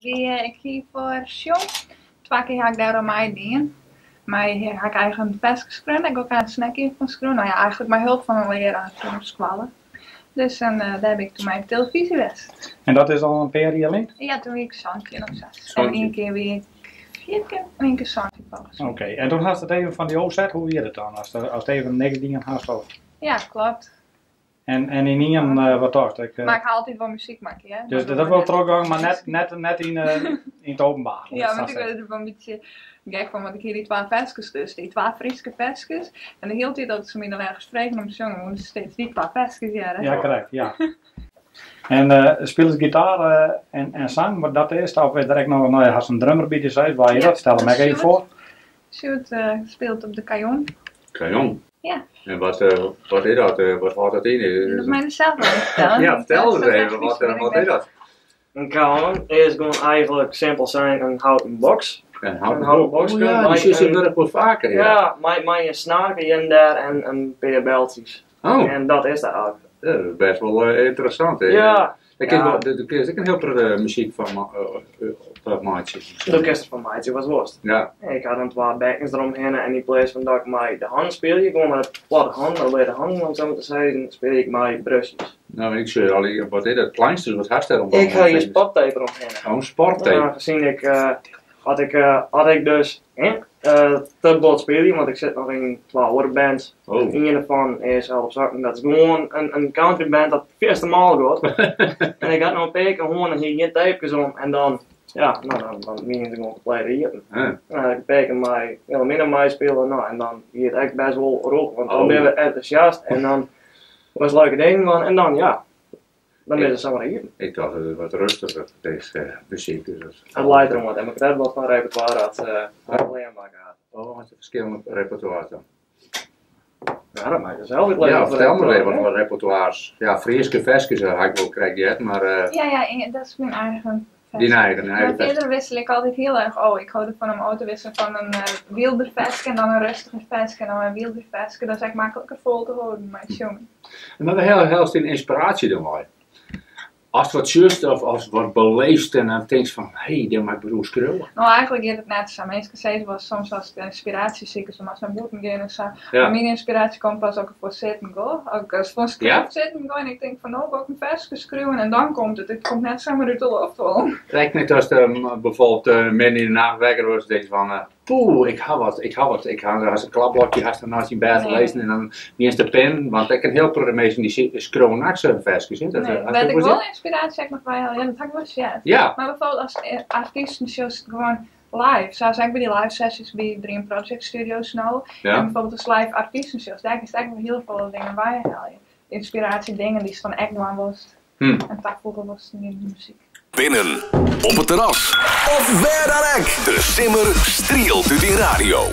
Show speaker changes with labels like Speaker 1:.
Speaker 1: Ik hie foar sjong, twa kear ha ik dêr oan meidien. Mei ha ik eigen ferske skreaun, dêr ha ik ek in snekje fan skreaun. No ja, eigentlik mei help fan in learaar fan skoalle. Dus en dêr bin ik toen mei op telefyzje west.
Speaker 2: En dat is al in pear jier lyn?
Speaker 1: Ja, toen wie ik 17 of sa. En ien kear wie ik 14 en ien kear 17 folgens my.
Speaker 2: Oké, en toen hast it even fan dy ôfset, hoe wie dat dan? Ast even niks dien hast of?
Speaker 1: Ja, kloppet.
Speaker 2: En ynienen, wat tochtst? Ik,
Speaker 1: Mar ik ha altyd wol muzyk makke, hear.
Speaker 2: Dus dat wol trochgong, mar net yn it openbaar.
Speaker 1: Ja, want ik wurd der wol in bytsje gek fan, want ik hie dy twa ferskes dus, dy twa Fryske ferskes. En de hiele tiid as se my dan ergens fregen om te sjongen, woene se steeds dy twa ferskes hearre.
Speaker 2: Ja, krekt, ja. En spilest gitaar en sang, wat dat is, of is der ek noch, no ja, hast in drummer by dy seist, wa is dat? Stel him ek even foar.
Speaker 1: Sjoerd spilet op de cajon.
Speaker 3: Cajon?
Speaker 1: Ja.
Speaker 3: En wat, wat is dat? Wat hâldt dat yn?
Speaker 1: Dat mei er sels wol even fertelle.
Speaker 3: Ja, fertel ris even, wat is dat?
Speaker 4: In cajon is gewoan eigentlik simpel sein in houten boks.
Speaker 3: In houten boks? Oh ja, dy sjochst tsjintwurdich wol faker, ja.
Speaker 4: Ja, mei in snaarke hjir en dêr en in pear beltsjes.
Speaker 3: Oh.
Speaker 4: En dat is it eigentlik.
Speaker 3: Dat is bêst wol ynteressant.
Speaker 4: Ja.
Speaker 3: Dêr kinst ek in hiel protte muzyk fan meitsje.
Speaker 4: Do kinst derfan meitsje watst wolst.
Speaker 3: Ja.
Speaker 4: Ik ha dan twa bekkens deromhinne en yn pleats fan dat ik mei de hannen spylje, gewoan mei de platte hannen, de bleate hannen om it sa mar te sizzen, spylje ik mei brusjes.
Speaker 3: No, ik sjoch al, wat is dat, pleisters, wat hast dêr om?
Speaker 4: Ik ha hjir sporttape deromhinne.
Speaker 3: Oh, sporttape.
Speaker 4: Aangezien ik, as ik, as ik dus te bot spylje, want ik sit noch yn twa oare bands.
Speaker 3: Oh.
Speaker 4: Ien derfan is Held op Sokken, dat is gewoan in countryband dat fierste mâl giet. En ik ha no in pear kear hân en hie ik gjin tapekes om en dan, ja, no, dan wiene se gewoan kompleet iepen.
Speaker 3: Ja.
Speaker 4: Dan ha ik in pear kear mei Wilhelmina meispile, no, en dan wie it ek bêst wol rûch, want dan binne we entûsjast en dan wolst leuke dingen dwaan en dan, ja, dan binne se samar iepen.
Speaker 3: Ik tocht dat it wat rêstiger is, muzyk. Dus
Speaker 4: It leit deroan, want ik ha wat foar repertoire dat se klearmakke hat.
Speaker 3: Oh, hat se ferskillende repertoires dan?
Speaker 4: Ja, dat mei ik sels útlizze.
Speaker 3: Ja, fertel mar even wat repertoires. Ja, Fryske ferskes ha ik wol krekt heard, mar.
Speaker 1: Ja, ja, dat is myn eigen ferske.
Speaker 3: Dyn eigen, eigen
Speaker 1: Mar fierder wissel ik altyd hiel erch ôf. Ik hâld derfan om ôf te wisselen fan in wylder ferske en dan in rêstiger ferske en dan wer in wylder ferske. Dat is ek makliker fol te hâlden mei it sjongen.
Speaker 3: En wêr hellest dyn ynspiraasje dan wei? Ast wat sjochst of ast wat beleefst en dan tinkst fan hé, dêr moat ik wat oer skriuwe.
Speaker 1: No, eigentlik giet it net sa. Minsken sizze wol soms ast ynspiraasje sikest, dan moatst nei bûten gean en sa. Mar myn ynspiraasje komt pas as ik derfoar sitten gean. As ik foar in skript sitten gean en ik tink fan no gean ik in ferske skriuwen en dan komt it. It komt net samar út de loft fallen.
Speaker 3: Krekt net ast bijvoorbeeld midden yn de nacht wekker wurdst en tinkst fan Poeh, ik ha wat, ik ha wat. Ik ha hast in kladblokje hast der neist dyn bêd lizzen en dan begjinst te pinnen, want ek in hiel protte minsken dy skriuwe nachts ferskes, hè.
Speaker 1: Nee, wêr't ik wol ynspiraasje ek noch wei helje, ja, dat ha ik wolris heard. Mar bijvoorbeeld as artysten sjochst gewoan live, sa as ek by dy live sessions by Dream Project Studios no, en bijvoorbeeld ast live artysten sjochst, dêr kinst ek wol hiel folle dingen wei helje. Ynspiraasje, dingen dy'tst dan ek dwaan wolst en tafoege wolst yn dyn muzyk.
Speaker 5: Binnen, op it terras of wêr dan ek, de simmer strielt út dyn radio.